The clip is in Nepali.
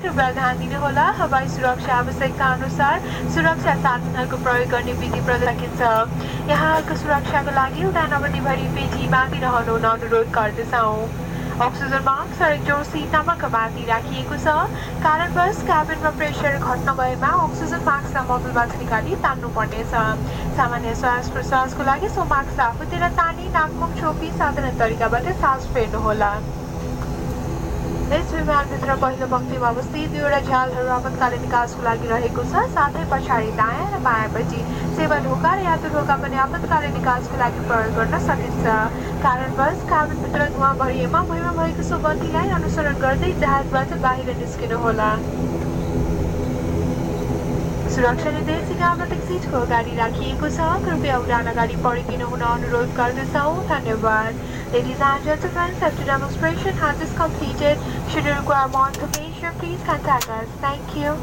कृपया ध्यान दिनुहोला हवाई सुरक्षा आवश्यकता अनुसार सुरक्षा साधनहरूको प्रयोग गर्ने विधि प्रदान सकिन्छ। यहाँहरूको सुरक्षाको लागि उडान अवधिभरि पेटी बाँधिरहनु अनुरोध गर्दछौँ। अक्सिजन मास्क र एक जोड सिटनामा कमाती राखिएको छ। कारणवश क्याबिनमा प्रेसर घट्न गएमा अक्सिजन मास्कलाई मोबिलबाट निकाली तान्नुपर्नेछ। सामान्य श्वास प्रश्वासको लागि सो मास्क आफूतिर तानी नाकमुख छोपी साधारण तरिकाबाट सास फेर्नुहोला। यस विमानभित्र पहिलो पंक्तिमा अवस्थित दुईवटा झ्यालहरू आपतकालीन निकासको लागि रहेको छ। साथै पछाडि दायाँ र बायाँपट्टि सेवा ढोका र यात्रु ढोका पनि आपतकालीन निकासको लागि प्रयोग गर्न सकिन्छ। कारणवश क्याबिनभित्र धुवा भरिएमा भुइँमा भएको सो बत्तीलाई अनुसरण गर्दै जहाजबाट बाहिर निस्किनुहोला। सुरक्षा निर्देशिका सीटको अगाडि राखिएको छ। कृपया उडान अगाडि पड्किनु हुन अनुरोध गर्दछौँ। धन्यवाद। Ladies and gentlemen, safety demonstration has just completed. Should you require more information, please contact us. Thank you.